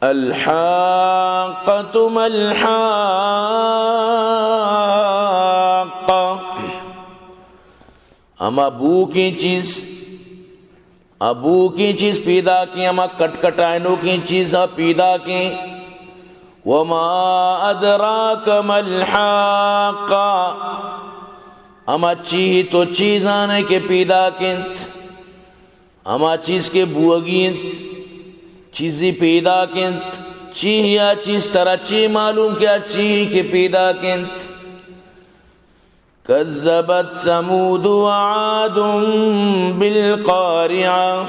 الحاقة ما الحاقة۔ ہما بوکیں چیز، آ بوکیں چیز پیداکیں، ہما کٹکٹائنوکیں چیز آ پیداکیں۔ وما أدراك ما الحاقة۔ ہما چی تو چیزانے کہ پیداک انت، ہما چیز کہ بوگی انت، چیزی پیداک انت، چی آ چیز ترا چی معلوم کہ آ چی کہ پیداک انت؟ كذبت ثمود وعاد بالقارعة۔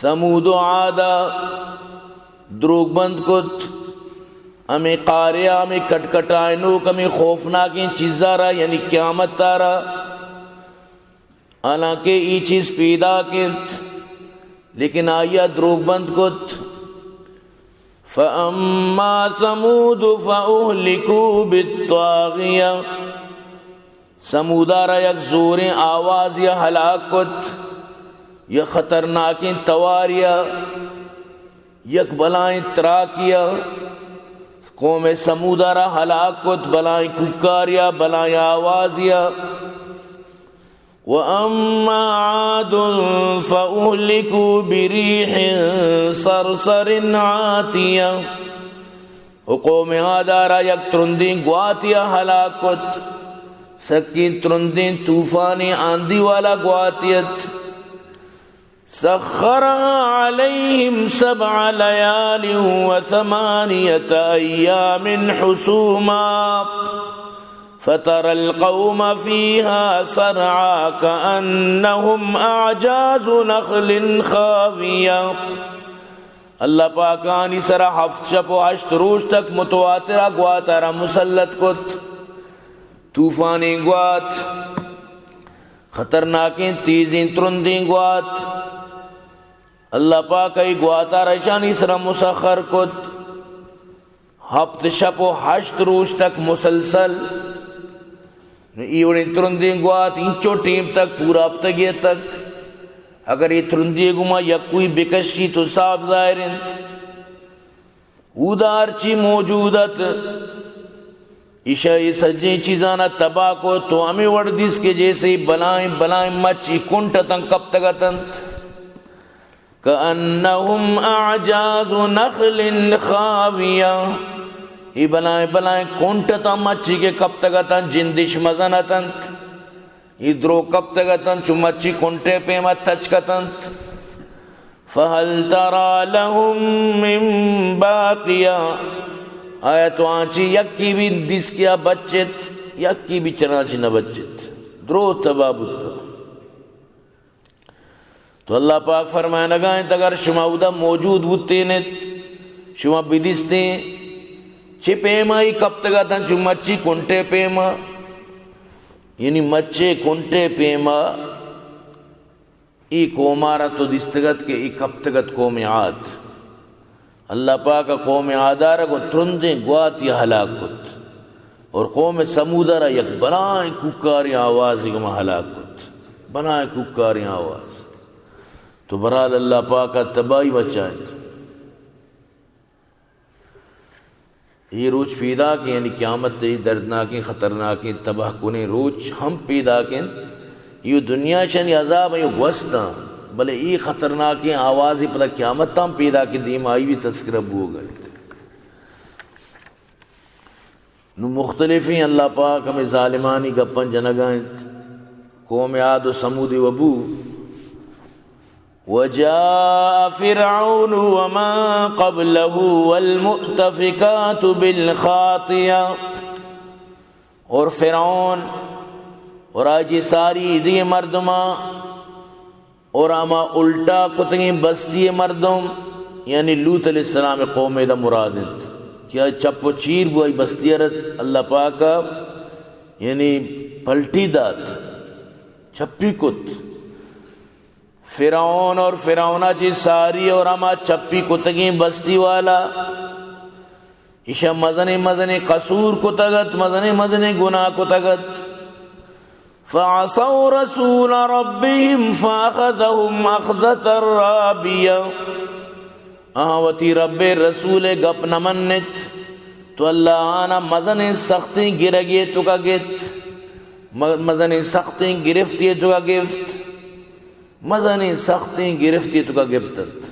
ثمود و عادا دروگ بند کت، ہمیں قارعہ، ہمیں کٹکٹائنوک، ہمیں خوفناکیں چیزا را، یعنی قیامت را۔ حالانکہ ای چیز پیداک انت، لیکن آیا دروگ بند کت۔ فأما ثمود فأهلكوا بالطاغية۔ ثمودا را یک زوریں آواز یا ہلاک کت، یا خطرناکیں تواریا، یک بلائیں تراکیا۔ قوم ثمودا را ہلاک کت، بلائیں کوکاریا، بلائیں آوازیا۔ وأما عاد فأهلكوا بريح صرصر عاتية۔ و قوم عادا را یک ترندیں گواتیا ہلاک کت، سکیں ترندیں طوفانیں آندھی والا گواتے ات۔ سخرها عليهم سبع ليال وثمانية أيام حسوما فترى القوم فيها صرعى كأنهم أعجاز نخل خاوية۔ اللہ پاک آنی سرا ہفت شپ و ہشت روچ تک متواترہ گواتارا مسلط کت۔ طوفانیں گوات، خطرناکیں تیزیں ترندیں گوات۔ اللہ پاک ای گواتارا اشانی سرا مسخر کت۔ ہپت شپ و ہشت روچ تک مسلسل۔ نو ای وڑیں ترندیں گوات اینچو ٹیم تک پورا ہپتگے تک، اگر ای ترندی گما یکوئی بکشی تو صاف ظاہر انت۔ اودا ہرچی موجود ات، ایشا ای سجیں چیزانا تباہ کو تو ہمیں وڑ دیس کہ جیسے بلائیں بلائیں مچی کنٹ اتن کپتگ اتنت۔ كأنهم أعجاز نخل خاوية۔ ای بلائیں بلائیں کنٹ اتاں مچی کہ کپتگ اتاں، جندش مزن اتنت۔ ای درو کپتگ اتنت، چو مچی کنٹے پیما تچک اتنت۔ فهل ترى لهم من باقية۔ آیا تو آنچی یکی بھی دیس کیا بچت؟ یکی بھی چنانچی نہ بچت۔ درو تباہ بوت۔ تو اللہ پاک فرمائنگا انت، اگر شما اودا موجود بوتین ات، شما بدیستین، چہ پیما ای کپتگ اتن، چو مچی کنٹے پیما، یعنی مچے کنٹے پیما، ای قومارا تو دیستگ ات کہ ای کپتگ ات قوم عاد۔ اللہ پاک ء قوم عادارا گوں ترندیں گواتی ہلاک کت اور قوم ثمودارا یک بلائیں کوکاریں آوازی گما ہلاک کت، بلائیں کوکاریں آواز۔ تو برحال اللہ پاک ء تباہی بچائینت۔ یہ روچ پیداک، یعنی قیامت، یہ دردناکیں، خطرناکیں، تباہ کنیں روچ ہم پیداک انت۔ یہ دنیا شانی عذاب یہ گوستاں، بلے یہ خطرناکیں آوازی پدا قیامت ہم پیداک دیم آئی بھی تذکرہ بوگ انت۔ نو مختلفیں اللہ پاک ہمیں ظالمانی گپاں جنگا انت۔ قوم عاد و ثمود و بو، وجاء فرعون ومن قبله والمؤتفكات بالخاطية۔ اور فرعون اور آجی ساری دیگہ مردماں اور ہما الٹا کتگیں بستی مردم، یعنی لوط علیہ السلام قوم ادا مراد انت کہ آ چپ و چیر بو، آئی بستی ء رد اللہ پاک ء یعنی پلٹی دات، چپی کت۔ فرعون اور فرعونا چی ساری اور ہما چپی کتگیں بستی والا ایشاں مزنیں مزنیں قصور کتگ ات، مزنیں مزنیں گناہ کتگ ات۔ فعصوا رسول ربهم فأخذهم أخذة رابية۔ آہاں وتی رب ءِ رسول ءِ گپ نہ منت، تو اللہ آناں مزنیں سختیں گرگے توکا گپت، م-، مزنیں سختیں گرفتے توکا گپت، مزنیں سختیں گرفتے توکا گپت انت۔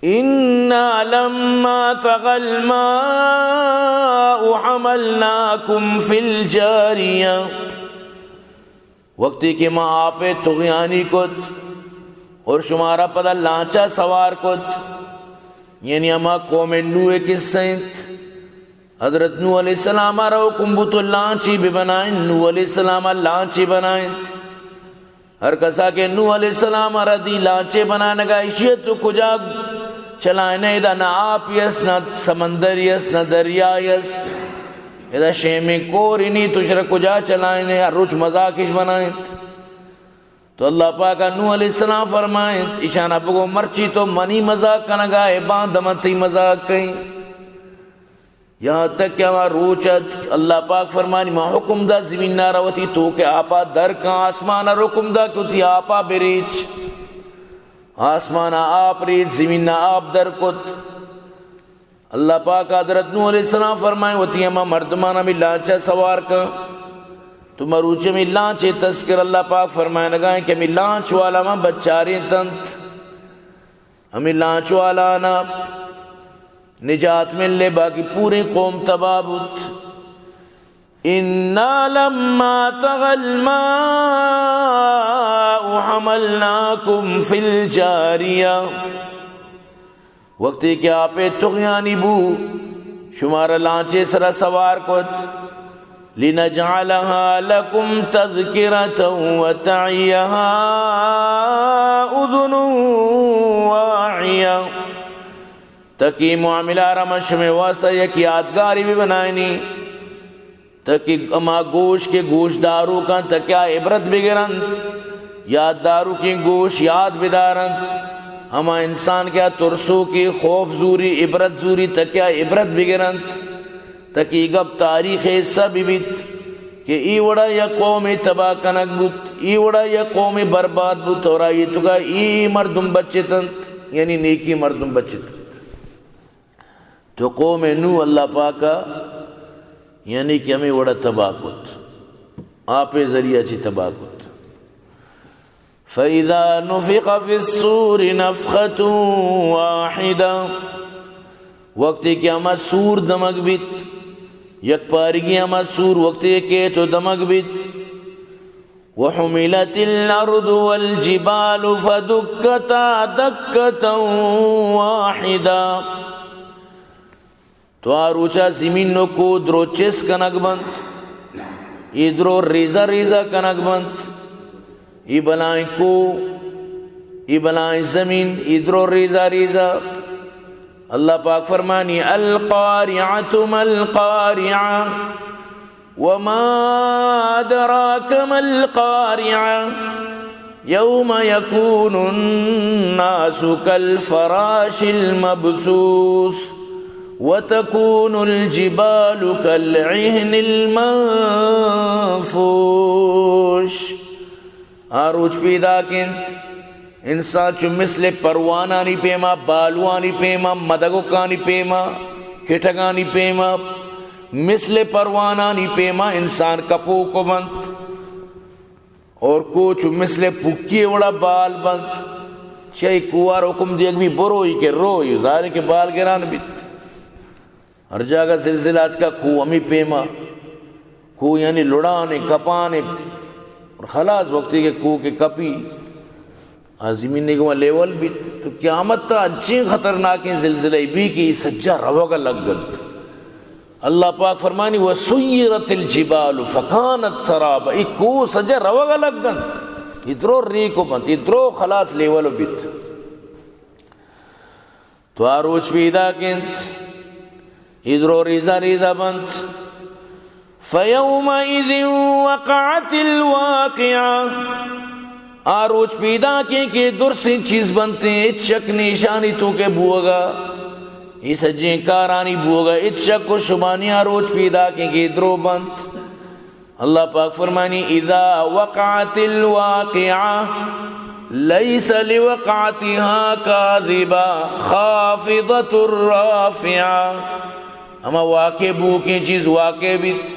إنا لما طغى الماء حملناكم في الجارية۔ وقتی کہ ما آپ ءَ طغیانی کت اور شمارا پدا لانچا سوار کت، یعنی ہما قوم نوح ءِ قصہ انت۔ حضرت نوح علیہ السلام ءَ را حکم بوت و لانچے بہ بنائیں، نوح علیہ السلام ءَ لانچے بنائیں۔ ہر کسا کہ نوح علیہ السلام ءَ را دی لانچے بنانگا، ایشی ءَ تو کجا چلائنے؟ ادا نہ آپی است، نہ سمندری است، نہ دریائی است۔ ادا شیمیں کورے نی، تو شرا کجا چلائنے؟ ہر روچ مذاقش بنائیں۔ تو اللہ پاک ءَ نوح علیہ السلام فرمائیں، ایشانا بگو مرچی تو منی مذاق کنگا ئے، باند من تئی مذاق کئیں۔ یہاں تک کہ ہما روچ ات، اللہ پاک فرمانی، ما حکم دا زمین ءَ را وتی توک ءِ آپا در کن، آسمان ءَ را حکم دا کہ وتی آپا بریچ۔ آسمان ءَ آپ ریچ، زمین ءَ آپ در کت۔ اللہ پاک حضرت نوح علیہ السلام فرمائیں، وتی ہما مردمان ہمے لانچ ءَ سوار کن۔ تو مروچی ہمے لانچ ءِ تذکر اللہ پاک فرمائنگا ایں کہ ہمے لانچ والا من بچارینت انت۔ ہمے لانچ والانا نجات ملے، باقی پوریں قوم تباہ بوت۔ إنا لما طغى الماء حملناكم في الجارية۔ وقتی کہ آپ ءِ طغیانی بو، شمارا لانچے سرا سوار کت۔ لنجعلها لكم تذكرة وتعيها أذن واعية۔ تاکہ اے معاملہ را ما شمے واسطہ یک یادگاری بہ بنائینی، تاکہ ہما گوش کہ گوش داروکاں تاکہ آ عبرت بگرنت، یاد داروکیں گوش یاد بدارنت، ہما انسان کہ آ ترسوکے، خوف زوری، عبرت زوری تاکہ آ عبرت بگرنت۔ تاکہ اے گپ تاریخ ءِ حصہ بہ بیت کہ اے وڑا یک قومے تباہ کنگ بوت، اے وڑا یک قومے برباد بوت اور آئی توکا اے مردم بچت انت، یعنی نیکی مردم بچت انت۔ تو قوم نوح اللہ پاکا یعنی کہ ہمے وڑا تباہ کت، آپ ءِ ذریعہ چی تباہ کت۔ فإذا نفخ في الصور نفخة واحدة۔ وقتی کہ ہما سور دمگ بیت، یک پارگی ہما سور وقتی کہ تو دمگ بیت، وحملت الأرض والجبال فدكتا دكة واحدة۔ تو آ روچا زمین و کوہ درو چست کنگ بنت، اے درو ریزہ ریزہ کنگ بنت، اے بلائیں کوہ، اے بلائیں زمین، اے درو ریزہ ریزہ۔ اللہ پاک فرمانی، القارعة ما القارعة۔ وما أدراك ما القارعة، يوم يكون الناس كالفراش المبثوث، وتكون الجبال كالعهن المنفوش۔ آ روچ پیداک انت، انسان چو مثل پروانانی پیما، بالوانی پیما، مدگکانی پیما، کٹگانی پیما، مثل پروانانی پیما انسان کپوک بنت اور کوہ چو مثل پکی وڑا بال بنت۔ چہ کوہار حکم دیگ بی بروئی کہ روئی، ظاہر کہ بال گران بیت۔ ہر جاگہ زلزلہ اتکا، کوہ ہمی پیما، کوہ یعنی لڑانے، کپانے، اور خلاص وقتی کہ کوہ کہ کپی، آ زمین گما لیول بیت، تو قیامت تا انچیں خطرناکیں زلزلہ بی کہ اے سجا روگا لگ انت۔ اللہ پاک فرمانی، وسيرت الجبال فكانت سرابا، اے کوہ سجا روگا لگ انت، اے درو ریکو بنت، اے درو خلاص لیول بیت۔ تو آ روچ پیداک انت، اے درو ریزہ ریزہ بنت۔ فيومئذ وقعت الواقعة۔ آ روچ پیداک انت کہ درسیں چیز بنت، ہچ شک نیشانی تو کہ بوگا، اے سجیں کارانی بوگا ہچ شک و شبانی آ روچ پیداک انت کہ درو بنت۔ اللہ پاک فرمانی، اذا وقعت الواقعة، ليس لوقعتها كاذبة خافضة رافعة۔ ہما واقع بوکیں چیز واقع بیت،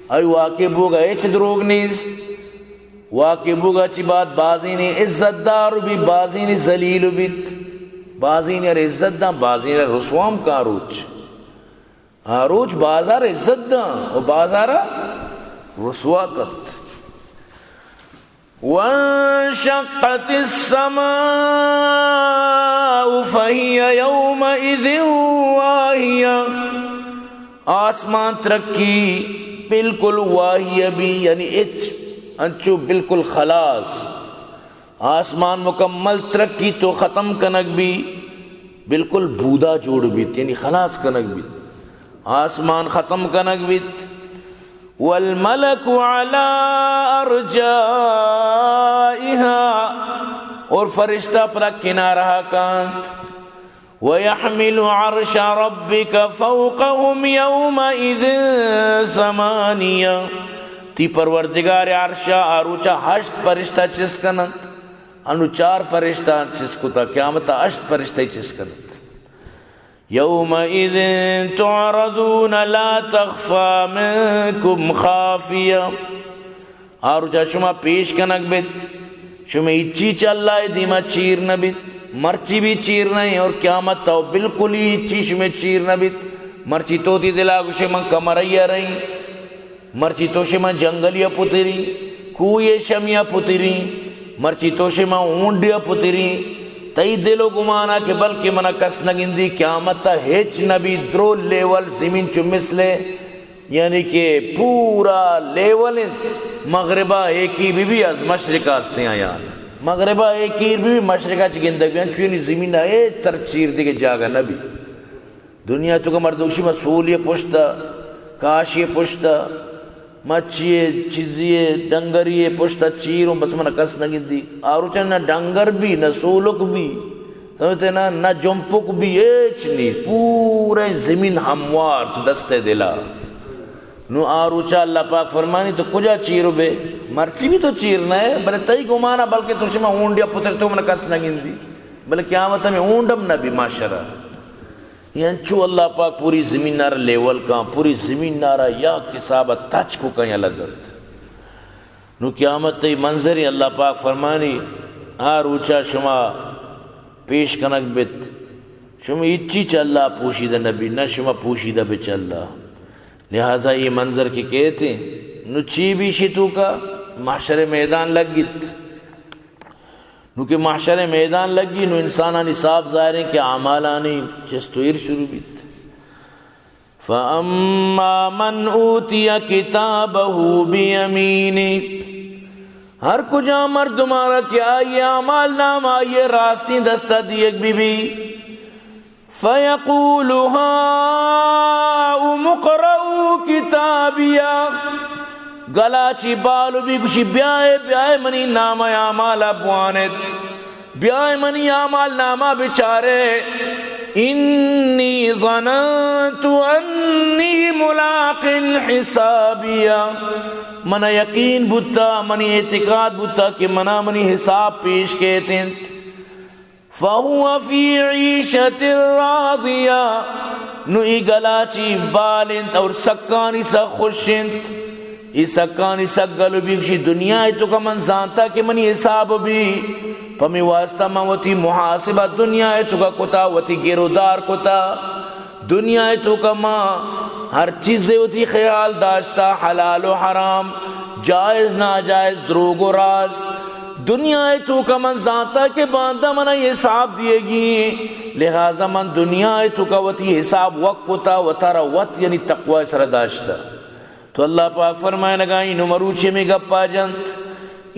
آئی واقع بوگا ہچ دروگ نیست۔ واقع بوگا چی بعد بازینی عزت دار بیت، بازینی ذلیل بیت، بازینی ار عزت داں، بازینی ار رسوام کاں روچ۔ آ روچ بازار عزت داں و بازار رسوا کت۔ وانشقت السماء فهي يومئذ واهية۔ آسمان ترکی، بالکل واہیہ بی، یعنی اچ انچو بالکل خلاص۔ آسمان مکمل ترکی تو ختم کنگ بی، بالکل بودا جوڑ بیت، یعنی خلاص کنگ بیت، آسمان ختم کنگ بیت۔ والملك على أرجائها، اور فرشتہ پدا کنارہ کانت۔ ويحمل عرش ربك فوقهم يومئذ ثمانية۔ تی پروردگار عرشا آ روچا ہشت فرشتہ چست کننت۔ انو چار فرشتہ چست کتا، قیامتا ہشت فرشتہ چست کننت۔ يومئذ تعرضون لا تخفى منكم خافية۔ آ روچا شما پیش کنگ بیت، شمے ہچی چہ اللہ ء دیما چیر نہ بیت، مرچی بھی چیر نہ ایں اور قیامت تو بالکل ہی ہچی شمے چیر نہ بیت۔ مرچی تو تی دلا گوشے من کمرہ ء رہیں، مرچی تو شے من جنگلی ء پتری، کوہ ء شمی ء پتری، مرچی تو شے من اونڈی ء پتری، تئی دل و گمانا کہ بلکہ منا کس نہ گندی، قیامت ء ہچ نہ بیت، درو لیول زمین چو مثل یعنی کہ پورا لیول انت، مغربا ایکی بی بی از مشرق استیں آیان۔ مغربا ایکی بی بی مشرقا چہ گندگ بیان، چونی زمین اے تر چیر دیگہ جاگہ نہ بی۔ دنیا تو کہ مردوشی ما سولی پشتا، کاشی پشتا، مچی چیزی ڈنگری پشتا چیروں بس من کس نہ گندی۔ آروچا نہ ڈنگر بی، نہ سولک بی۔ سمجھتے نا؟ نہ جمپک بی ہچ نی، پورے زمین ہموار تو دست دلا۔ نو آ روچا اللہ پاک فرمانی تو کجا چیر بے؟ مرچی بھی تو چیر نہ ہے، بلے تئی گمانا بلکہ تو شما اونڈیا پتر تو من کس نہ گندی، بلے قیامت میں اونڈم نہ بی معاشرہ۔ یہ انچو اللہ پاک پوری زمین نارا لیول کان، پوری زمین نارا یا حساب تچ کو کن یا لگت۔ نو قیامت تئی منظر اللہ پاک فرمانی، آ روچا شما پیش کنگ بیت، شما ہچی چہ اللہ پوشیدہ نبی، نہ شما پوشیدہ بچ اللہ۔ لہذا یہ منظر کہ کہتے، نو چی بیشی تو کا محشر میدان لگیت۔ نو کہ محشر میدان لگی، نو انسانانی صاف ظاہر ہیں کہ اعمالانی چست و ایر شروع بیت۔ فَأَمَّا مَنْ أُوتِيَ كِتَابَهُ بِيَمِينِهِ، ہر کجا مردمارا کہ آئی اعمال نام آئی راستیں دستا دیگ بی بی، فَيَقُولُ هَاؤُمُ اقْرَءُوا كِتَابِيَهْ، گلا چی بال بی گوشی، بیائے، بیائے منی نام اعمالا بوانت۔ بیائے منی اعمال نامہ بچارے۔ إِنِّي ظَنَنْتُ أَنِّي مُلَاقٍ حِسَابِيَهْ، منا یقین بوتا، منی اعتقاد بوتا کہ منا منی حساب پیش کیت انت۔ فَهُوَ فِي عِيشَةٍ رَاضِيَةٍ، نو ای گلا چی بال انت اور سکانی سک خوش انت۔ ای سکانی سک گل بی گوشی، دنیا ء تو کا من زانتا کہ منی حساب بی، پمی واسطہ من وتی محاسبہ دنیا ء تو کا کتا، وتی گرودار کتا۔ دنیا ء تو کا ما ہر چیز وتی خیال داشتا، حلال و حرام، جائز ناجائز، دروگ و راست۔ دنیا ء تو کا من زانتا کہ باندا منا حساب دیگی، لہذا من دنیا ء تو کا وتی حساب وک کتا، وتارا وت یعنی تقوی سر داشتا۔ تو اللہ پاک فرمائنگا، اینو مروچی می گپا جنت،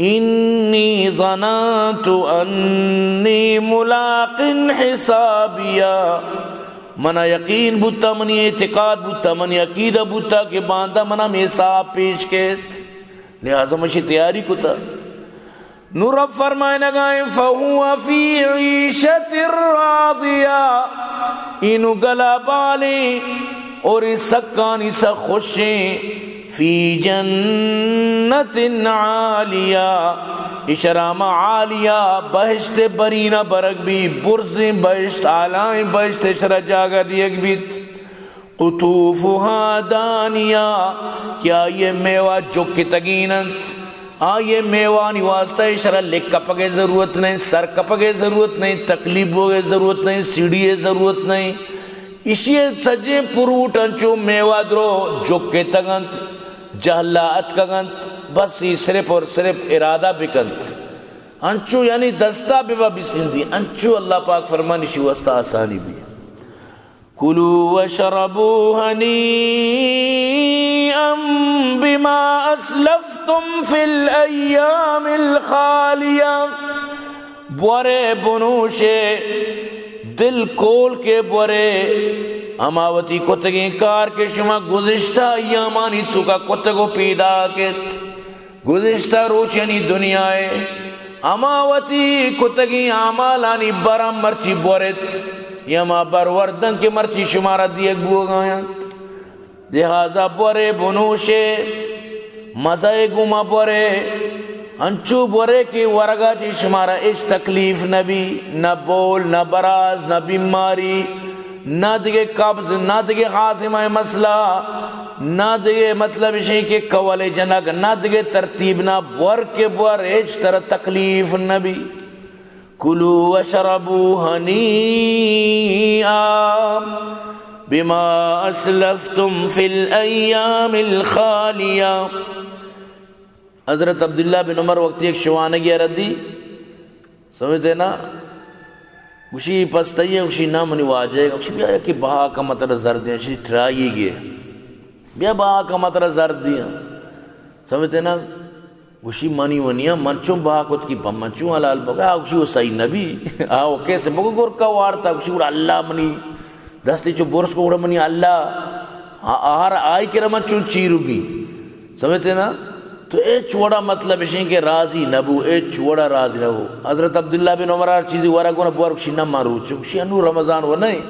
إِنِّي ظَنَنْتُ أَنِّي مُلَاقٍ حِسَابِيَهْ، منا یقین بوتا، منی اعتقاد بوتا، منی عقیدہ بوتا کہ باندا منا می حساب پیش کیت، لہذا مشی تیاری کتا۔ نو رب فرمائنگائیں، فَهُوَ فِي عِيشَةٍ رَاضِيَةٍ، اینو گلا بالیں اور ای سکانی سک خوشیں، فِي جَنَّةٍ عَالِيَةٍ، اشرا ما عالیہ بہشت برینا برگ بی، برزیں بہشت، آلائیں بہشت اشرا جاگہ دیگ بیت۔ قطوفها دانیہ، کہ آئی میوہ جکتگین انت۔ آئی میوانی واسطہ اشرا لک کپگے ضرورت نہیں، سر کپگے ضرورت نہیں، تکلیف بوگے ضرورت نہیں، سیڑھی ضرورت نہیں۔ اشی سجیں پروٹ انچو میوہ درو جکتگ انت، جہلا اتکگ انت، بس ای صرف اور صرف ارادہ بکنت۔ انچو یعنی دستا ببا بسندی، انچو اللہ پاک فرمانی شی واسطہ آسانی بی۔ کلوا واشربوا هنيئا بما اسلفتم في الايام الخالية۔ بورے بنوشے، دل کول کے بورے، ہما وتی کتگیں کار کہ شما گزشتہ ایامانی توکا کتگ و پیداک ات۔ گزشتہ روچانی دنیا ء ہما وتی کتگیں اعمالانی برم مرچی بورت، یا ہما بروردن کہ مرچی شمارا دیگ بوگا انت۔ لہذا بورے بنوشے، مزہ گوما بورے، انچو بورے کہ ورگا چی شمارا ہچ تکلیف نبی، نہ بول، نہ براز، نہ بیماری، نہ دگہ قبض، نہ دگہ خاصمہ مسئلہ، نہ دگہ مطلب اشیں کہ کول جنگ، نہ دگہ ترتیب، نہ بور کے بور ہچ طرح تکلیف نبی۔ کلوا واشربوا هنيئا بما اسلفتم في الايام الخالية۔ حضرت عبداللہ بن عمر وقتی یک شوانگی ء ردی، سمجھتے نا؟ گوشی، پس تئی ء؟ گوشی، نا، منی واجہ ء۔ گوشی، بیا یکے بہا کن، ما ترا زر دیاں۔ شی ٹرائی گے، بیا بہا کن، ما ترا زر دیاں۔ سمجھتے نا؟ گوشی، منی ونیا، من چون بہا کت کہ پہ من چون حلال بگا؟ آ گوشی، وہ صحیح نبی۔ آ وہ کیسے بگو گرکا وارتا؟ گوشی، گڑا اللہ منی دستی چو برس کو، گڑا منی اللہ، آ، آہر آئی کرا من چون چیرو بی۔ سمجھتے نا؟ تو اچ وڑا مطلب اشیں کہ راضی نبو، اچ وڑا راضی نبو۔ حضرت عبداللہ بن عمر ہر چیزی ورا گونا بور، گوشی، نہ، ما روچ، گوشی، انو رمضان و نہیں۔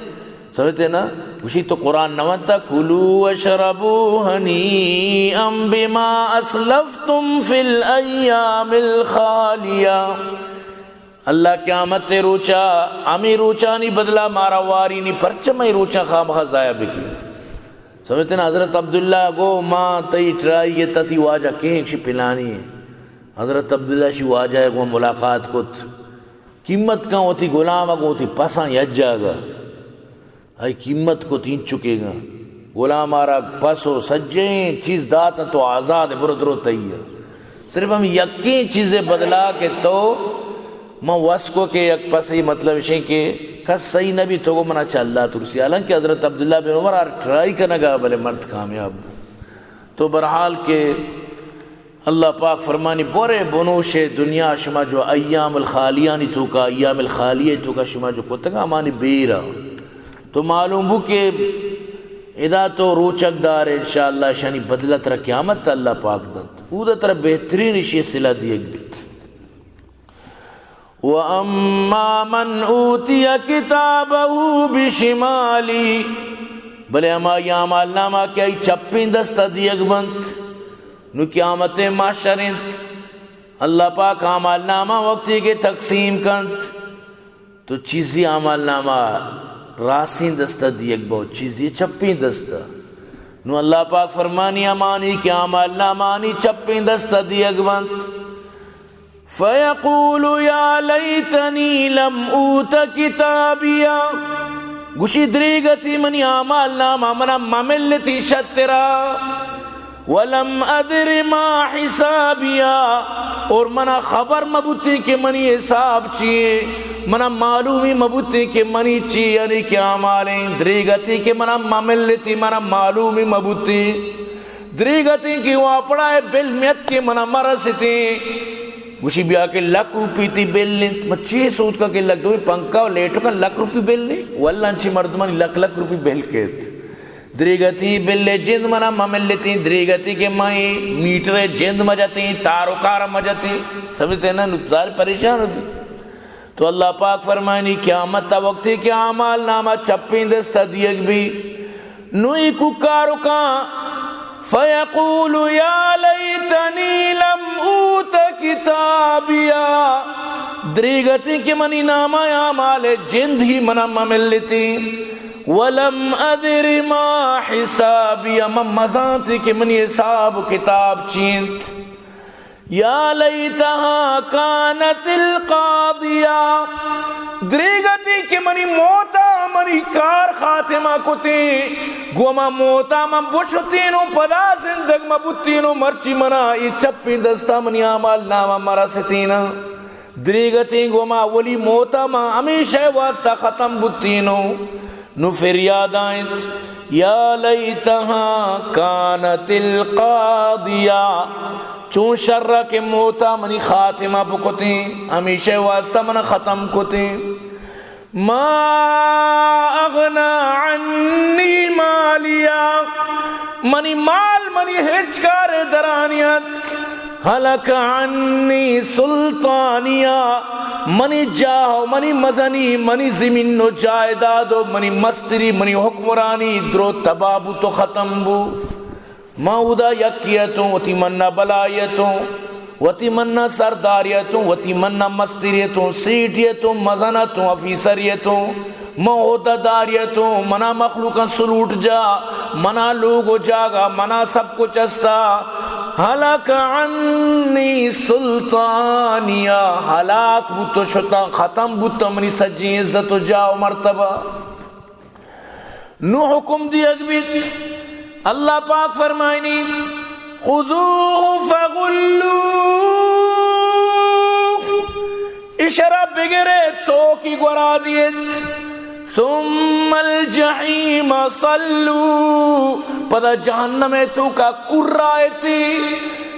سمجھتے نا؟ گوشی، تو قرآن نہ وانتا؟ کلوا واشربوا هنيئا بما اسلفتم في الايام الخالية۔ اللہ قیامت روچا ہمیں روچانی بدلہ مارا واری نی، پرچہ مئے روچاں خامخا ضائع بکی؟ سمجھتے نا؟ حضرت عبداللہ گو، ما تئی ٹرائی گے، تتی واجہ کہیں؟ شی پلانی۔ حضرت عبداللہ شی واجہ گو ملاقات کت، قیمت کن وتی غلام گو وتی پساں یک جاگہ۔ آئی قیمت کت اینچکیگاں، غلام آرا پس و سجیں چیز دات، تو آزاد، برو درو تئی۔ صرف ہم یکیں چیزے بدلا کہ تو من وس کو کہ یک پسی، مطلب اشیں کہ کس صحیح نبی، تو گو منا چہ اللہ ترسی۔ حالانکہ حضرت عبداللہ بن عمر ہر ٹرائی کنگا، بلے مرد کامیاب بو۔ تو بہرحال کہ اللہ پاک فرمانی، بورے بنوشے دنیا شما جو ایام الخالیانی توکا، ایام الخالیہ توکا شما جو کتگا، ہمانی بیرا۔ تو معلوم بو کہ ادا تو روچگ دار، انشاءاللہ شانی بدلہ ترا قیامت اللہ پاک دنت۔ اودا ترا بہترین اشی صلہ دیگ بیت۔ وَأَمَّا مَنْ أُوتِيَ كِتَابَهُ بِشِمَالِهِ، بلے ہما اعمال نامہ کہ آئی چپیں دستا دیگ بنت، نو قیامت محشر انت، اللہ پاک اعمال نامہ وقتی کہ تقسیم کنت، تو چیزی اعمال نامہ راستیں دستا دیگ بو، چیزی چپیں دستا۔ نو اللہ پاک فرمانی، ہمانی کہ اعمال نامہ آنی چپیں دستا دیگ بنت، فیقول یا لیتنی لم اوت کتابیا، گوشی، دریگتی منی اعمال نامہ منا مملتی شترا، ولم ادر ما حسابیا، اور منا خبر مبوتیں کہ منی حساب چیے، منا معلومی مبوتیں کہ منی چی، یعنی کہ اعمالیں۔ دریگتی کہ منا مملتی، منا معلومی مبوتیں۔ دریگتیں کہ واپڑا ء بل میت کہ منا مرستیں۔ گوشی، بیا کہ لک روپی تی بل انت۔ من چی سوت کا کہ لک، دوئیں پنکھا و لیٹو کا لک روپی بل نہیں؟ واللہ انچی مردمانی لک لک روپی بل کیت۔ دریگتیں بل جند منا مملتیں، دریگتیں کہ مئیں میٹر جند مجتیں، تار و کار مجتیں۔ سمجھتے نا؟ نقصان پریشان ہوتی۔ تو اللہ پاک فرمانی، قیامت تا وقتی کہ اعمال نامہ چپیں دستا دیگ بی، نوئی کوکارکاں، فیقول یا لیتنی لم اوت کتابیا، دریگتی کہ منی نامہ اعمال جند ہی منا مملتی، ولم ادر ما حسابیا، من مزانتی کہ منی حساب و کتاب چینت۔ یا لیتہا کانت القاضیہ، دریگتی کہ منی موتا منی کار خاتمہ کتیں، گو ما موتا من بشتینوں، پدا زندگ مہ بوتینوں، مرچی منا اے چپیں دستا منی اعمال نامہ مرستیناں۔ دریگتیں گو ما اولی موتا ما ہمیشہ واسطہ ختم بوتینوں۔ نو فریاد آئینت، یا لیتہا کانت القاضیہ، چون شر کہ موتا منی خاتمہ بکتیں، ہمیشہ واسطہ من ختم کتیں۔ ما اغنی عنی مالیہ، منی مال منی ہچ کار درانیت۔ ہلک عنی سلطانیہ، منی جاہ و منی مزنی، منی زمین و جائیداد و منی مستری، منی حکمرانی درو تباہ بوت و ختم بو۔ ما اودا یکی اتوں، وتی منا بلائی اتوں، وتی منا سرداری اتوں، وتی منا مستری اتوں، سیٹی اتوں، مزن اتوں، افیسری اتوں، من عہدہ داری اتوں، منا مخلوقاں سلوٹ جا، منا لوگ و جاگہ، منا سب کچھ استا۔ ہلک عنی سلطانیہ، ہلاک بوت و شتاں، ختم بوت منی سجیں عزت و جاہ و مرتبہ۔ نو حکم دیگ بیت، اللہ پاک فرمائنی، خذوہ فغلوہ، اشرا بگرے توکی گورا دیت، ثم الجحیم صلوہ، پدا جہنم توکا کرائتی،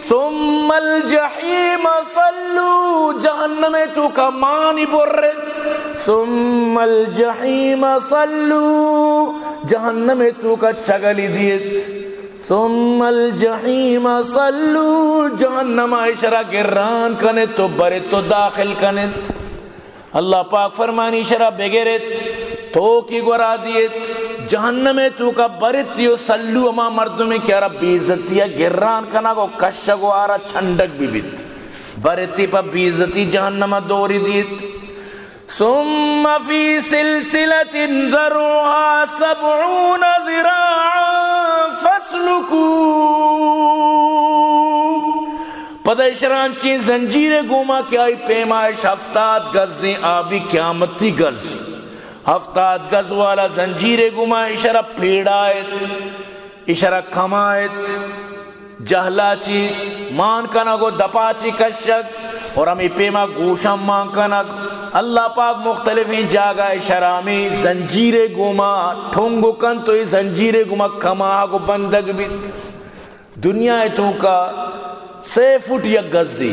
ثم الجحیم صلوہ، جہنم توکا مانی برت، ثم الجحیم صلوہ، جہنم توکا چگلی دیت، ثم الجحیم صلوہ، جہنم اشرا گران کنت و برت و داخل کنت۔ اللہ پاک فرمانی، اشرا بگرت، توکی گورا دیت، جہنم توکا برتی و صلوہ، ہما مردمی کہ آرا بے عزتی گران کنگ و کشگ و آرا چنڈگ بہ بیت، برتی پہ بے عزتی جہنم دوری دیت۔ ثم فی سلسلۃ ذرعها سبعون ذراعا فاسلکوہ۔ پدا اشرا انچیں زنجیرے گوما کہ آئی پیمائش ہفتاد گزیں، آ بی قیامتی گز، ہفتاد گز والا زنجیرے گوما اشرا پیڑائت، اشرا کمائت، جہلا چی مان کنگ و دپا چی کشگ اور ہمیں پیما گوشاں مان کنگ۔ اللہ پاک مختلفیں جاگہ اشرا ہمیں زنجیرے گوما ٹھنگ کنت و اے زنجیرے گوما کماہگ و بندگ بیت۔ دنیا ء توکا سے فٹ یک گزے،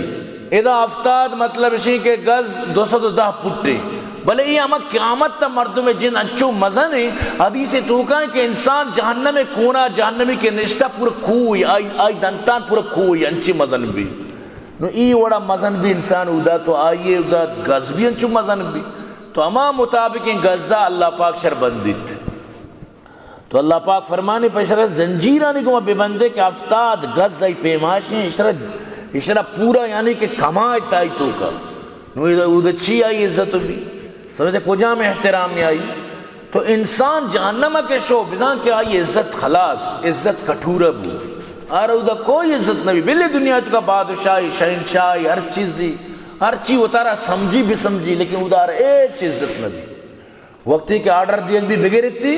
ادا ہفتاد، مطلب اشیں کہ گز دو سد و دہ فٹے، بلے اے ہما قیامت تا مردم جند انچو مزن ایں، حدیث توکا ایں کہ انسان جہنم کونا، جہنمی کہ نشتہ پورا کوہ، آئی، آئی دنتان پورا کوہ، انچی مزن بی۔ نو ای وڑا مزن بی انسان اودا تو آئیے اودا گز بی انچو مزن بی۔ تو ہما مطابق ایں گزا اللہ پاک شر بندیت۔ تو اللہ پاک فرمانے، پہ اشرا زنجیرانی گوما ببندے کہ ہفتاد گز آئی پیمائشیں، اشرا، اشرا پورا یعنی کہ کمائے تائی توکا۔ نو اود، اود چی آئی عزت بی؟ سمجھتے کجام احترام نے آئی؟ تو انسان جہنم کے شو بزان کہ آئی عزت خلاص، عزت کٹورہ بو۔ آر اودا کوئی عزت نبی۔ بلے دنیا توکا بادشاہی، شہنشاہی، ہر چیزی، ہر چی وتارا سمجھی بسمجھی، لیکن اودا آر ہچ عزت نبی۔ وقتی کہ آرڈر دیگ بی بگرتی،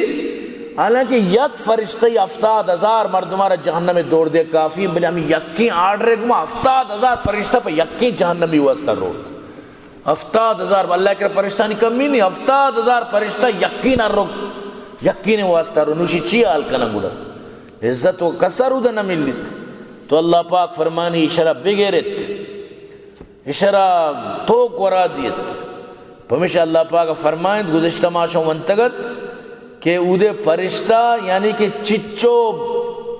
حالانکہ یک فرشتہ ہفتاد ہزار مردمارا جہنم دور دے کافی، بلے ہمیں یکیں آرڈر گما ہفتاد ہزار فرشتہ پہ یکیں جہنمی واسطہ روت۔ ہفتاد ہزار، اللہ کے فرشتانی کمی نہیں، ہفتاد ہزار فرشتہ یکیں نہ رو، یکیں واسطہ رو، نوشی چی حال کنا گڑا؟ عزت و کسر ادا نہ ملیت۔ تو اللہ پاک فرمانی، اشرا بگرت۔ اشرا توک ورا دیت۔ پمیشا اللہ پاک فرمائنت، گزشتہ ما شو ونتگت کہ اودے فرشتہ یعنی کہ چچو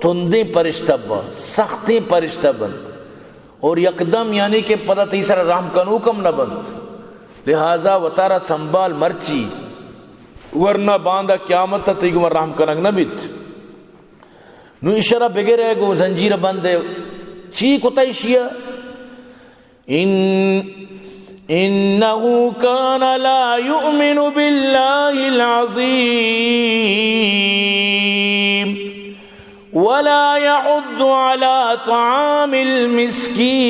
تندیں فرشتہ بنت، سختیں فرشتہ بنت، اور یکدم یعنی کہ پدا تئی سر رحم کنوکم نہ بنت۔ لہذا وتارا سنبھال، مرچی ورنہ باندا قیامت تئی گوما رحم کنگ نہ بیت۔ نو اشرا بگرے گو زنجیر بندے، چی کتا اشیا؟ إن إنه كان لا يؤمن بالله العظيم ولا يحض على طعام المسكين۔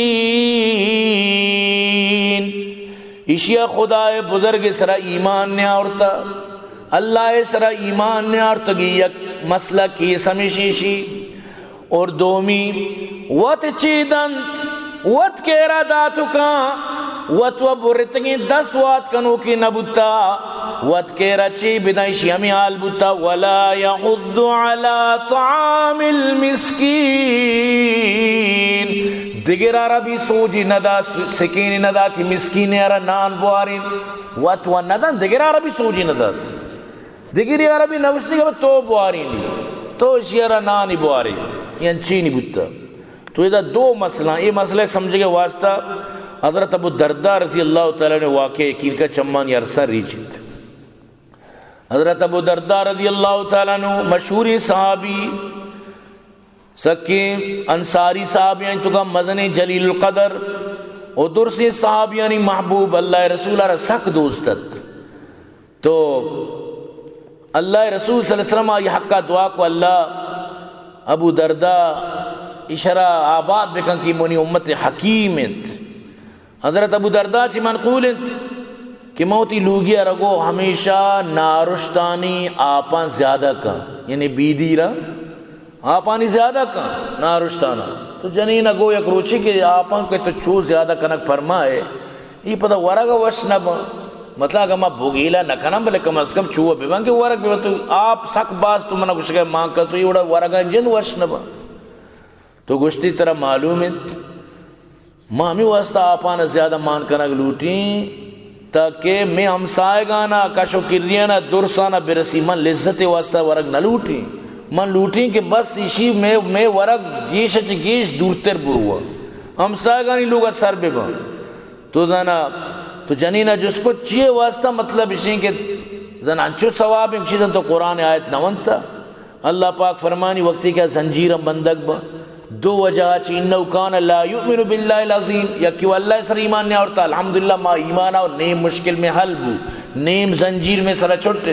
ایشی ءَ خدائے بزرگ سرا ایمان نیاورتا، اللہ سرا ایمان نیاورتگی یک مسئلہ کیس ہمیشی شی۔ اور دومی، وت چی دنت، وت کیرا داتکاں، وت و برتگیں دست وات کنوکی نبوتا، وت کیرا چی بدن، ایشی ہمیں حال بوتا، ولا يحض على طعام المسكين۔ دگرا را بھی سوجی ندا، سکینی ندا کہ مسکین را نان بوارین، وت و ندن، دگرا را بھی سوجی ندات۔ دگری عربی نوشتی کہ تو بوارینی، تو اشی را نانی بواری، یہ انچینی بوتا۔ تو ادا دو مسئلہ، یہ مسئلہ سمجھے کے واسطہ حضرت ابو درداء رضی اللہ تعالیٰ عنہ واقعہ یقین کا چمان عرصہ ریچت۔ حضرت ابو درداء رضی اللہ تعالیٰ عنہ مشہوری صحابی، سکیں انصاری صحابیانی توکا مزنیں جلیل القدر و درسیں صحابیانی محبوب، اللہ رسول را سک دوست ات۔ تو اللہ رسول صلی اللہ علیہ وسلم آئی حقا دعا کو، اللہ ابو درداء اشرا آباد بکن کہ منی امت حکیم انت۔ حضرت ابو درداء چی منقول انت کہ من وتی لوگی ءَ رگو ہمیشہ نارشتانی آپاں زیادہ کن، یعنی بیدی را آپانی زیادہ کن، نارشتانا۔ تو جنین ءَ گو یک روچی کہ آپاں کہ تو چو زیادہ کنگ فرمائے، ای پدا ورگ وش نہ بن۔ مطلب اگر ما بگیلا نہ کنم، بلے کم از کم چو ببن کہ ورگ ببن۔ تو آپ سک باز تو منا گوشگے مان کن، تو ای وڑا ورگا جند وش نہ بن۔ تو گوشتی ترا معلوم انت، ما ہمے واسطہ آپانا زیادہ مان کنگ لوٹیں تاکہ مے ہمسائگانا، کش و کریانا، درسانا برسی۔ من لذت واسطہ ورگ نہ لوٹیں، من لوٹیں کہ بس اشی مے، مے ورگ گیش چہ گیش دورتر بروا، ہمسائگانی لوگا سر ببا۔ تو زانا، تو جنینا جست کو چیے واسطہ، مطلب اشیں کہ زانا انچو ثواب انت، چیزاں تو قرآن آیت نہ ونتا۔ اللہ پاک فرمانی وقتی کہ زنجیراں بندگ با، دو وجہ چی، انه کان لا یؤمن بالله العظیم، یکی و اللہ سر ایمان نیاورتا، الحمدللہ ما ایمان آو، نیم مشکل میں حل بو، نیم زنجیر میں سرا چھٹت۔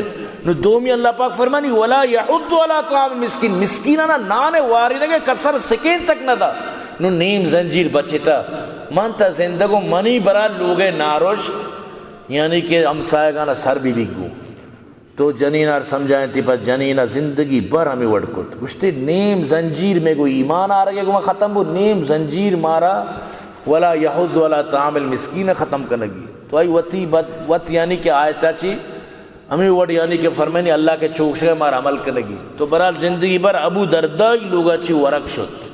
نو دومی اللہ پاک فرمانی ولا یحض علی طعام المسکین، مسکینانا نان وارینگے کسر سکین تک نہ دا۔ نو نیم زنجیر بچتا، من تا زندگو منی برا لوگے ناروش، یعنی کہ ہمسایگانا سر بی بی گو۔ تو جنین آر سمجھائیں تی پہ جنین ء زندگی بھر ہمے وڑ کت۔ گوشتے نیم زنجیر میں گو ایمان آرگے گو ما ختم بو، نیم زنجیر مارا ولا یحض ولا طعام المسکین ختم کنگی۔ تو آئی وتی بد، وت یعنی کہ آیتا چی ہمے وڑ یعنی کہ فرمائنی اللہ کے چوکشے مار عمل کنگی۔ تو برحال زندگی بھر ابو دردائی لوگا چی ورگ شت۔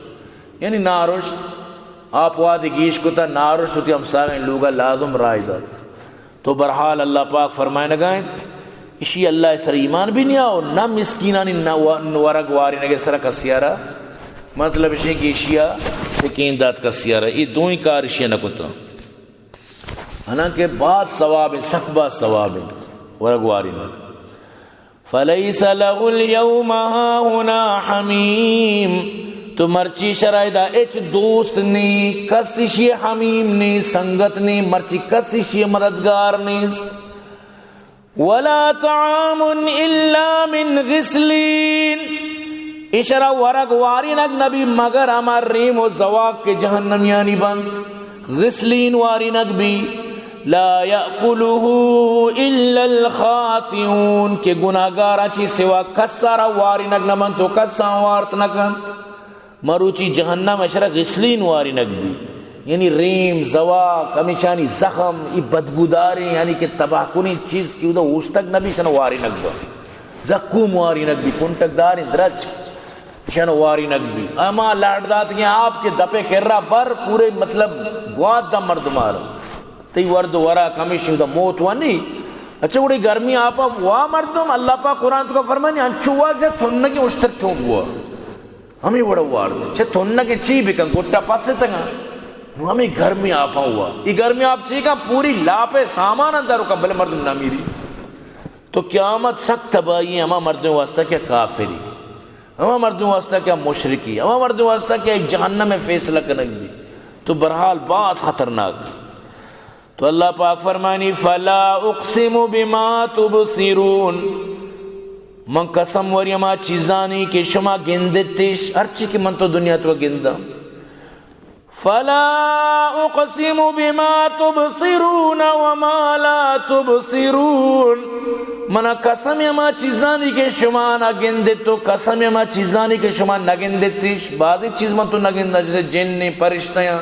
یعنی نارشت، آپ وادی گیش کتا نارشت وتی ہمساگیں لوگا لازم رائی دات۔ تو برحال اللہ پاک فرمائنگا انت، اشی اللہ سر ایمان بھی نیا و نہ مسکینانی نہ و-، ورگ وارینگے سر کسیارا، مطلب اشی کہ اشیا سکین دات کسیارا، یہ دوئیں کار اشیا نہ کتا۔ حالانکہ باز ثواب انت، سک باز ثواب انت ورگ وارینگ۔ فلیس له الیوم هاهنا حمیم۔ تو مرچی شرائدا اچ دوست نی، کس اشی حمیم نی، سنگت نی، مرچی کس اشی مددگار نیست۔ ولا طعام الا من غسلین۔ اشرا ورگ وارینگ نبی مگر ہما ریم و زواک کے جہنمیانی بند۔ غسلین وارینگ بی، لا یأکلہ الا الخاطئون، کہ گناہگاراں چی سوا کسا را وارینگ نہ بنت و کسا وارت نہ کنت۔ مروچی جہنم اشرا غسلین وارینگ بی، یعنی ریم، زواک، ہمیشانی زخم، ای بدبوداریں، یعنی کہ تباہ کنی چیز کہ اودا اوشتگ نبی، شن وارینگ بی۔ زقوم وارینگ بی، کنٹک داریں درچک۔ اشان وارینگ بی۔ اما لہڑ داتگیں آپ کہ دپے کرا بر پورے مطلب گوات دا مردم آر۔ تئی ورد و ورا کمیشی دا موت وانی۔ اچھا وڑی گرمی آپا وا مردم، اللہ پاک قرآن تو کا فرمانی، انچو وا جا تنگی اشتر چون بوا۔ ہمیں وڑا وارد۔ چہ تنگی چی بکن، گٹا پس تنگا۔ نو ہمیں گرمی آپا ہوا۔ ای گرمی آپ چی کا پوری لاپے سامان اندر کا بلے مردم نمیری۔ تو قیامت سک تباہی ہے ہما مردم واسطہ کہ کافری، ہما مردم واسطہ کہ مشرکی، ہما مردم واسطہ کہ جہنم میں فیصلہ کنگ بی۔ تو بہرحال باز خطرناک۔ تو اللہ پاک فرمانی، فلا اقسم بما تبصرون، من قسم وری ہما چیزانی کہ شما گندتش، ہرچی کہ من تو دنیا تو گنداں۔ فلا اقسم بما تبصرون وما لا تبصرون، من قسم ہما چیزانی کہ شما نہ گندت، تو قسم ہما چیزانی کہ شما نہ گندتش، بعضی چیز من تو نہ گنداں، جیسے جن، پرشتیاں،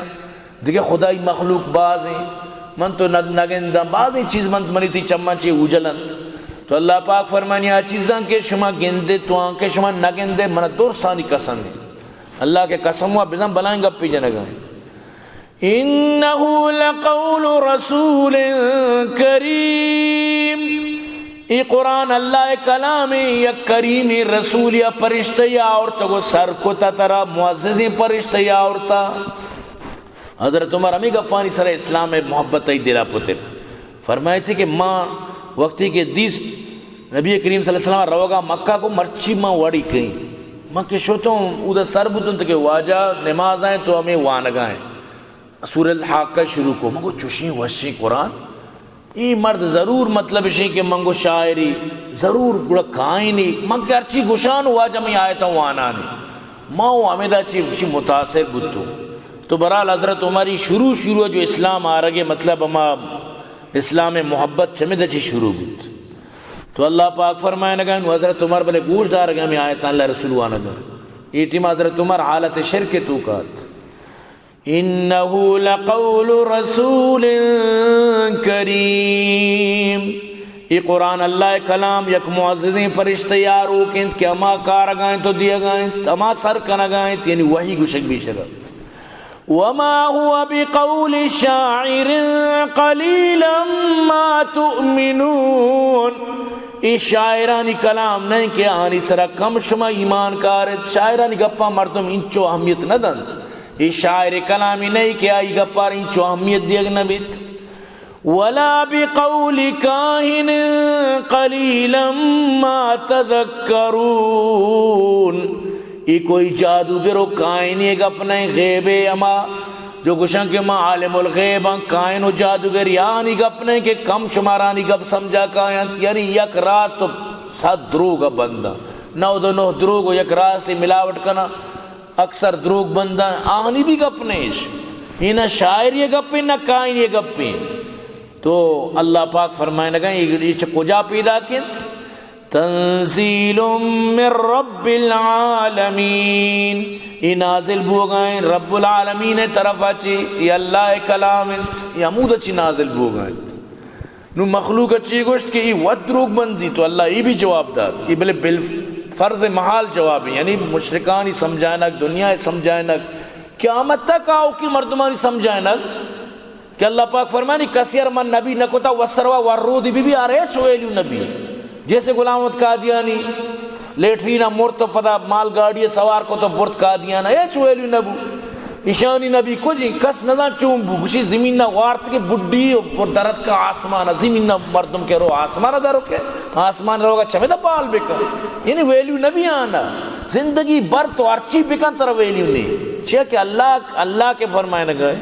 دگہ خدائی مخلوق باز ایں، من تو نہ، نہ گنداں، بازیں چیز من، منی تئی چماں چہ اوجل انت۔ تو اللہ پاک فرمانی، آ چیزاں کہ شما گندت، تو آں کہ شما نہ گندے، من درسانی قسم ایں۔ اللہ کہ قسم وا بزاں بلائیں گپے جنگا ایں۔ انه لقول رسول کریم، اے قرآن اللہ کلام ایں، یک کریمیں رسول یا پرشتہ یا آورتگ و سر کتا ترا، معززیں پرشتہ یا آورتا۔ حضرت عمر ہمے گپانی سر اسلام ء محبت ء دلا پتر۔ فرمائیتی کہ ما وقتی کہ دیست نبی کریم صلی اللہ علیہ وسلم روگا مکہ کو، مرچی ما وڑی کہیں۔ من کہ شتوں اودا سر بوتوں تو کہ واجہ نماز آئیں تو ہمیں وانگا ہیں۔ سورہ الحاقہ شروع کو، من کو چوشیں وشیں قرآن۔ اے مرد ضرور مطلب اشیں کہ من گو شاعری، ضرور گڑا کائنی، من کہ ہرچی گشان واجہ میں آیتاں وانانی۔ ما و ہمیدا چی، چی متاثر بوتوں۔ تو برحال حضرت عمری شروع، شروع جو اسلام آرگے مطلب ہما اسلام محبت چمیدا چی شروع بوت۔ تو اللہ پاک فرمائے نگا، نو حضرت عمر بلے گوش دارگا ہمیں آیتاں اللہ رسول وانگا۔ اے ٹیم حضرت عمر حالت شرک تو کات۔ انه لقول رسول کریم، اے قرآن اللہ کلام یک معززیں پرشتہ یاروک انت کہ ہما کارگا انت و دیگا انت، ہما سر کنگا انت، یعنی وحی گوشگ بیشگا۔ وما هو بقول شاعر قليلا ما تؤمنون، اے شاعرانی کلام نہیں کہ آنی سرا کم شما ایمان کارت، شاعرانی گپا مردم انچو اہمیت نہ دنت۔ اے شاعر کلامی نہیں کہ آئی گپار انچو اہمیت دیگ نہ بیت۔ ولا بقول کاہن قلیلا ما تذکرون۔ اے کوئی جادوگر و کاہنی گپ نہیں، غیبے ہما جو گشن کہ ما عالم الغیب ہاں، کاہن و جادوگر یانی گپ نہیں کہ کم شمارانی گپ سمجھا کاینت، یعنی یک راست و صد دروگ بنداں، نود و نہ دروگ و یک راست ملاوٹ کنا۔ اکثر دروگ بنداں، آہانی بھی گپ نیش۔ اے نہ شاعری گپیں، نہ کائنی گپیں۔ تو اللہ پاک فرمائنگا، اے، اے چہ کجا پیدا کنت؟ تنزیل من رب العالمین۔ اے نازل بوگائیں رب العالمین طرفا چی، اے اللہ کلام انت، اے ہمود چی نازل بوگائیں۔ نو مخلوق چی گوشت کہ ای وت دروگ بندی، تو اللہ ای بھی جواب دات۔ ای بلے بالفرض محال جواب ہیں، یعنی مشرکانی سمجھائنک، دنیا سمجھائنک، قیامت تک آؤ کہ مردمانی سمجھائنک کہ اللہ پاک فرمانی، کسی ار من نبی نہ کتا، وسروا ور رودی B B R H value نبی۔ جیسے غلام محمد قادیانی لیٹرین ء مرت و پدا مال گاڑی ء سوار کت و برت قادیان ء، ہچ ویلیو نہ بو۔ ایشانی نبی کجیں، کس نزان چون بو۔ گوشی زمین ء وارت کہ بڈی و درت کا آسمان ء، زمین ء مردم کہ رو آسمان ء درو کہ آسمان روگا چمیدا بال بکن۔ یعنی ویلیو نبی آنا۔ زندگی بھر تو ہرچی بکن ترا ویلیو نہیں۔ چیا کہ اللہ، اللہ کے فرمائنگا ہے۔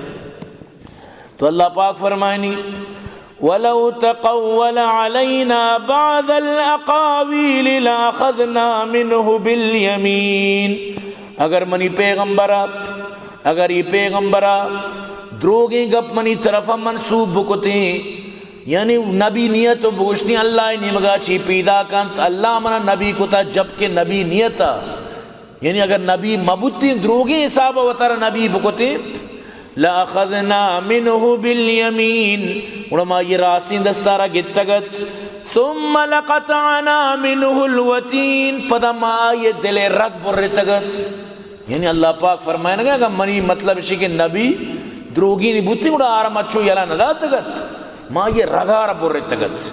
تو اللہ پاک فرمائنی، ولو تقول علينا بعض الأقاويل لأخذنا منه باليمين۔ اگر منی پیغمبر ء، اگر ای پیغمبر ء دروگیں گپ منی طرف ء منسوب بکتیں، یعنی نبی نیت و بگوشتیں اللہ ء نیمگا چی پیدا کنت، اللہ منا نبی کتا جبکہ نبی نیت ء، یعنی اگر نبی مبوتیں، دروگیں حساب ء وتارا نبی بکتیں، لأخذنا منه باليمين، گڑا ما یہ راستیں دستارا گتگت، ثم لقطعنا منه الوتين، پدا ما آئی دل رگ برتگت۔ یعنی اللہ پاک فرمائنگا، اگر منی مطلب شی کہ نبی دروگی نی بوتی، گڑا آرا مچو یلا نداتگت، ما یہ رگارا برتگت۔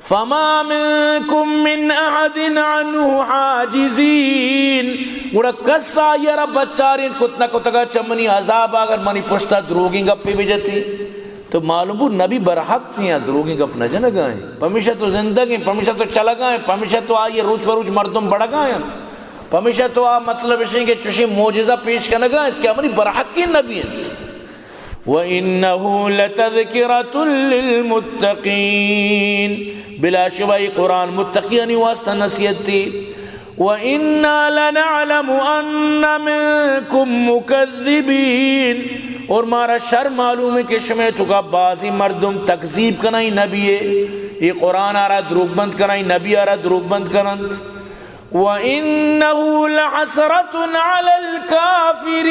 فما منكم من أحد عنه حاجزين، گڑا کس آئی ء را بچارینت کت نہ کتگا چہ منی عذاب ء، اگر منی پشتا دروگیں گپے بجتی۔ تو معلوم بو نبی برحق تھی، دروگیں گپ نہ جنگا ہیں، پمیشا تو زندگ ہیں، پمیشا تو چلگا ہیں، پمیشا تو آئی روچ بروچ مردم بڑگا ہیں، پمیشا تو آ مطلب اشیں کہ چوشیں معجزہ پیش کنگا ہیں کہ منی برحقیں نبی ہیں۔ وَإِنَّهُ لَتَذْكِرَةٌ لِلْمُتَّقِينَ۔ بلا شبہ اے قرآن متقیانی واسطہ نصیحت اِنت۔ وَإِنَّا لَنَعْلَمُ أَنَّ مِنْكُمْ مُكَذِّبِينَ۔ اور مارا شر معلوم اِنت کہ شمئے توکا بعضی مردم تکذیب کنائیں نبی ءِ، اے قرآن ءَ را دروگ بند کنائیں، نبی ءَ را دروگ بند کننت۔ وَإِنَّهُ لَحَسْرَةٌ عَلَى الْكَافِرِينَ۔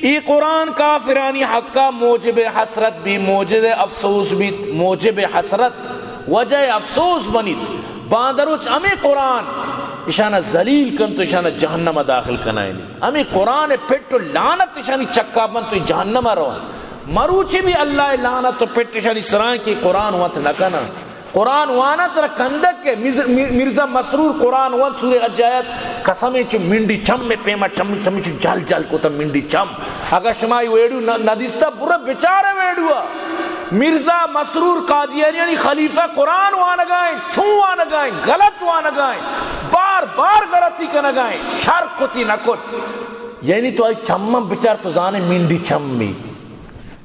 اے قرآن کافرانی حقا موجب حسرت بیت، موجب افسوس بیت، موجب حسرت، وجہ افسوس بنیت۔ باندروچ ہمے قرآن اشانا ذلیل کنت و اشانا جہنم داخل کنائینیت۔ ہمے قرآن پٹ و لعنت اشانی چکا بنت و جہنم روان۔ مروچی بھی اللہ لعنت و پٹ اشانی سرائیں کہ قرآن وانت نہ کناں۔ قرآن واناں ترا کندگ کہ مز-، میر-، مرزا مسرور قرآن وانت سورہ حج آیت قسم چو منڈی چم میں پیما چم چم چو جل جل کو تا منڈی چم۔ اگر شما یہ ویڈیو نہ، نہ دیستا برا بچارے ویڈیو۔ مرزا مسرور قادیانیانی خلیفہ قرآن وانگائیں، چون وانگائیں، غلط وانگائیں، بار بار غلطی کنگائیں، شر کتی نہ کت۔ یعنی تو آئی چمم بچار تو زانے منڈی چم می۔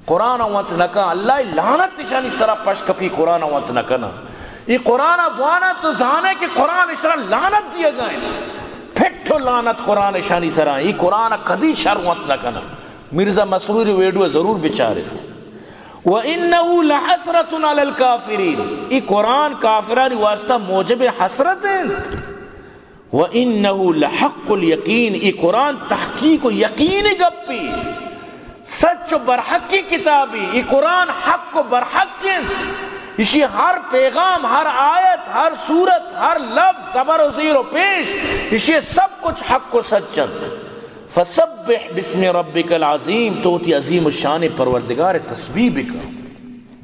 قرآن ءَ وانت نہ کن، اللہ ءِ لعنت اشانی سرا پش کپی، قرآن ءَ وانت نہ کناں۔ اے قرآن ءَ واناں تو زانے کہ قرآن اشرا لعنت دیگا اِنت۔ پٹ و لعنت قرآن اشانی سرا۔ اے قرآن ءَ کدی شر وانت نہ کناں۔ مرزا مسرور ویڈیو ضرور بچارت۔ وَإِنَّهُ لَحَسْرَةٌ عَلَى الْكَافِرِينَ۔ اے قرآن کافرانی واسطہ موجب حسرت اِنت۔ وَإِنَّهُ لَحَقُّ الْيَقِينِ، اے قرآن تحقیق و یقین گپی، سچ و برحقی کتابی۔ اے قرآن حق و برحق اِنت۔ اشی ہر پیغام، ہر آیت، ہر سورت، ہر لفظ، زبر و زیر و پیش، اشی سب کچھ حق و سچ اِنت۔ فَسَبِّحْ بِاسْمِ رَبِّكَ الْعَظِيمِ، تو وتی عظیم الشان پروردگار ءِ تسبیح بکن۔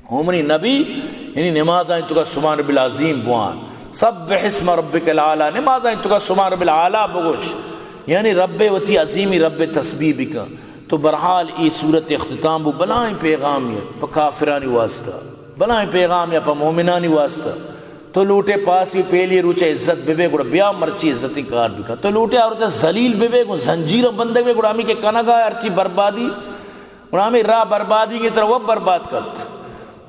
او منی نبی، یعنی نمازانی توکا سبحان ربی العظیم بوان، سبح اسم ربک الاعلی، نمازانی توکا سبحان ربی الاعلی بگوش، یعنی رب وتی عظیمی رب تسبیح بکن۔ تو بہرحال اے سورت اختتام بو، بلائیں پیغامی پہ کافرانی واسطہ، بلائیں پیغامی پہ مومنانی واسطہ۔ تو لوٹے پاسی پہلی روچ عزت ببے، گڑا بیا مرچی عزتی کار بکن۔ تو لوٹے آ روچ ذلیل ببے، گوں زنجیر بندگ بے، گڑا ہمی کہ کنگا ہرچی بربادی، گڑا ہمے راہ بربادی کہ ترا وت برباد کنت۔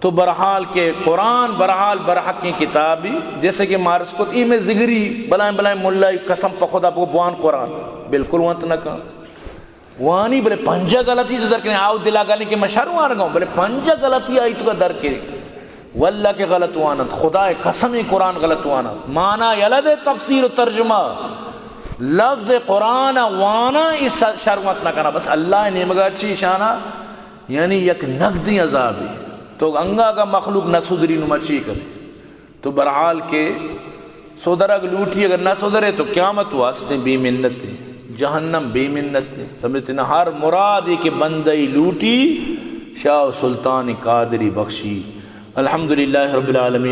تو بہرحال کہ قرآن بہرحال برحقیں کتابی، جیسے کہ مارس کت، ای میں ذگری بلائیں بلائیں ملائی قسم پہ خدا بگو بوان قرآن، بالکل وانت نہ کن۔ وانی بلے پنجہ غلطی تو در کنے، آؤ دلا گلیں کہ من شر وانگاؤں، بلے پنجہ غلطی آئی تو کا در کے۔ واللہ کہ غلط وانت، خدا قسم قرآن غلط وانت۔ مانا یلہ دے تفسیر و ترجمہ۔ لفظ قرآن وانا ای س-، شر وانت نہ کنا، بس اللہ نیمگا چی شانا یعنی یک نقدی عذابی۔ تو انگا اگا مخلوق نہ سدری نو ما چی کرے؟ تو بہرحال کہ سدرگ لوٹی، اگر نہ سدرے تو قیامت واسطے بے منت ہے، جہنم بے منت ہے۔ سمجھتے نا؟ ہر مرادی کہ بندئی لوٹی، شاہ و سلطان قادری بخشی۔ الحمدللہ رب العالمین۔